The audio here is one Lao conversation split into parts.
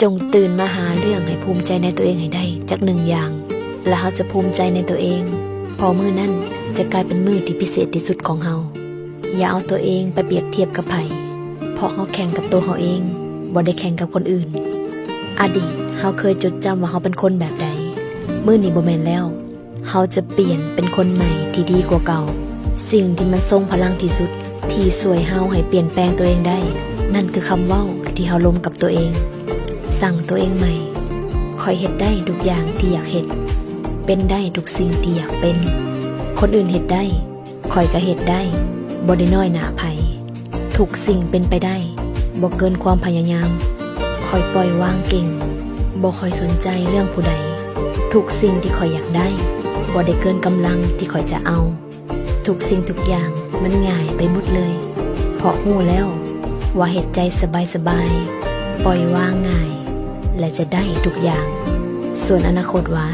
ຈົ່ງຕື່ນມາຫາເລື່ອງໃຫ້ພູມໃຈໃນຕົວເອງໃຫ້ໄດ້ຈັກໜຶ່ງຢ່າງ ແລະ ເຮົາຈະພູມໃຈໃນຕົວເອງ, ເພາະມື້ນັ້ນຈະກາຍເປັນມື້ທີ່ພິເສດທີ່ສຸດຂອງເຮົາ. ຢ່າເອົາຕົວເອງໄປປຽບທຽບກັບໃຜ, ເພາະເຮົາແຂ່ງກັບຕົວເຮົາເອງ, ບໍ່ໄດ້ແຂ່ງກັບຄົນອື່ນ. ອະດີດເຮົາເຄີຍຈົດຈຳວ່າເຮົາເປັນຄົນແບບໃດ, ມື້ນີ້ບໍ່ແມ່ນແລ້ວ. ເຮົາຈະປ່ຽນເປັນຄົນໃໝ່ທີ່ດີກວ່າເກົ່າ. ສິ່ງທີ່ມັນຊົງພະລັງທີ່ສຸດ ທີ່ຊ່ວຍເຮົາໃຫ້ປ່ຽນແປງຕົວເອງໄດ້ ນັ້ນຄືຄຳເວົ້າທີ່ເຮົາລົມກັບຕົວເອງ. ສັ່ງຕົວເອງໃໝ່, ຂ້ອຍເຮັດໄດ້ທຸກຢ່າງທີ່ຢາກເຮັດ, ເປັນໄດ້ທຸກສິ່ງທີ່ຢາກເປັນ. ຄົນອື່ນເຮັດໄດ້, ຂ້ອຍກໍເຮັດໄດ້, ບໍ່ໄດ້ນ້ອຍໜ້າໃຜ. ທຸກສິ່ງເປັນໄປໄດ້, ບໍ່ເກີນຄວາມພະຍາຍາມ. ຂ້ອຍປ່ອຍວາງເກັ່ງ, ບໍ່ຄ່ອຍສົນໃຈເລື່ອງຜູ້ໃດ. ທຸກສິ່ງທີ່ຂ້ອຍຢາກໄດ້, ບໍ່ໄດ້ເກີນກຳລັງທີ່ຂ້ອຍຈະເອົາ. ທຸກສິ່ງທຸກຢ່າງມັນງ່າຍໄປໝົດເລີຍ, ເພາະຮູ້ແລ້ວວ່າເຮັດໃຈສະບາຍໆ, ປ່ອຍວາງງ່າຍ ແລະ ຈະໄດ້ທຸກຢ່າງ. ສ່ວນອະນາຄົດວ່າ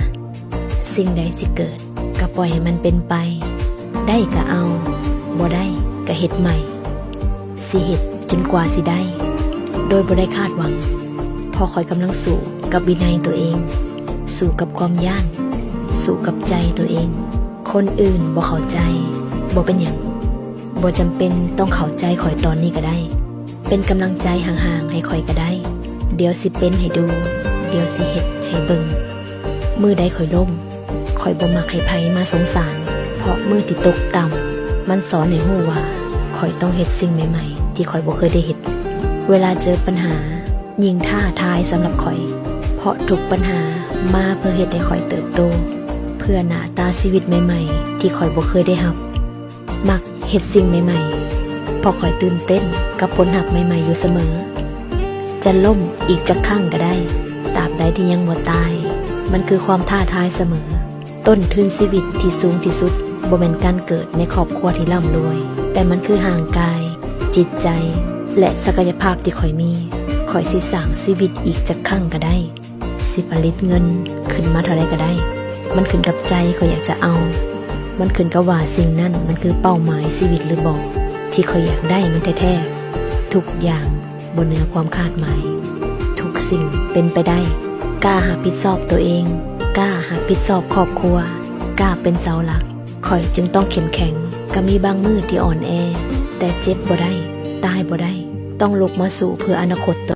ສິ່ງໃດຊິເກີດ ກໍປ່ອຍໃຫ້ມັນເປັນໄປ, ໄດ້ກໍເອົາ, ບໍ່ໄດ້ກໍເຮັດໃໝ່. ຊິເຮັດຈົນກວ່າຊິໄດ້ ໂດຍບໍ່ໄດ້ຄາດຫວັງ, ເພາະຂ້ອຍກຳລັງສູ້ກັບວິໄນຕົວເອງ, ສູ້ກັບຄວາມຢ້ານ, ສູ້ກັບໃຈຕົວເອງ. ຄົນອື່ນບໍ່ເຂົ້າໃຈ, ບໍ່ເປັນຫຍັງ, ບໍ່ຈຳເປັນຕ້ອງເຂົ້າໃຈຂ້ອຍຕອນນີ້ກໍໄດ້. ເປັນກຳລັງໃຈຫ່າງໆໃຫ້ຂ້ອຍກໍໄດ້. ດຽວຊິເປັນໃຫ້ດູ, ດຽວຊິເຮັດໃຫ້ເບິ່ງ. ມື້ໃດຂ້ອຍລົ້ມ, ຂ້ອຍບໍ່ມັກໃຫ້ໃຜມາສົງສານ, ເພາະມື້ທີ່ຕົກຕ່ຳ ມັນສອນໃຫ້ຮູ້ວ່າຂ້ອຍຕ້ອງເຮັດສິ່ງໃໝ່ໆທີ່ຂ້ອຍບໍ່ເຄີຍໄດ້ເຮັດ. ເວລາເຈີປັນຫາ ຍິ່ງທ້າທາຍສຳລັບຂ້ອຍ, ເພາະທຸກບັນຫາມາເພື່ອເຮັດໃຫ້ຂ້ອຍເຕີບໂຕ, ເພື່ອໜ້າຕາຊີວິດໃໝ່ໆທີ່ຂ້ອຍບໍ່ເຄີຍໄດ້ຮັບ. ມັກເຮັດສິ່ງໃໝ່ໆ, ເພາະຂ້ອຍຕື່ນເຕັ້ນກັບຜົນຮັບໃໝ່ໆຢູ່ສະເໝີ. ຈະລົ້ມອີກຈັກຄັ້ງກໍໄດ້, ຕາບໃດທີ່ຍັງບໍ່ຕາຍ, ມັນຄືຄວາມທ້າທາຍສະເໝີ. ຕົ້ນທຶນຊີວິດທີ່ສູງທີ່ສຸດ ບໍ່ແມ່ນການເກີດໃນຄອບຄົວທີ່ລ່ຳລວຍ, ແຕ່ມັນຄືຮ່າງກາຍ, ຈິດໃຈ ແລະ ສັກກະຍະພາບທີ່ຂ້ອຍມີ. ຂ້ອຍຊິສ້າງຊີວິດອີກຈັກຄັ້ງກໍໄດ້, ຊິຜະລິດເງິນຂຶ້ນມາເທົ່າໃດກໍໄດ້. ມັນຂຶ້ນກັບໃຈຂ້ອຍຢາກຈະເອົາ. ມັນຂຶ້ນກັບວ່າສິ່ງນັ້ນມັນຄືເປົ້າໝາຍຊີວິດຫຼືບໍ່, ທີ່ຂ້ອຍຢາກໄດ້ມັນແທ້ໆ. ທຸກຢ່າງ ບໍ່ເໜືອຄວາມຄາດໝາຍ. ທຸກສິ່ງເປັນໄປໄດ້. ກ້າຮັບຜິດຊອບຕົວເອງ, ກ້າຮັບຜິດຊອບຄອບຄົວ, ກ້າເປັນເສົາຫຼັກ. ຂ້ອຍຈຶ່ງຕ້ອງເຂັ້ມແຂງ. ກໍມີບາງມື້ທີ່ອ່ອນແອ, ແຕ່ເຈັບບໍ່ໄດ້, ຕາຍບໍ່ໄດ້. ຕ້ອງລຸກມາສູ້ເພື່ອອະນາຄົດຕົວ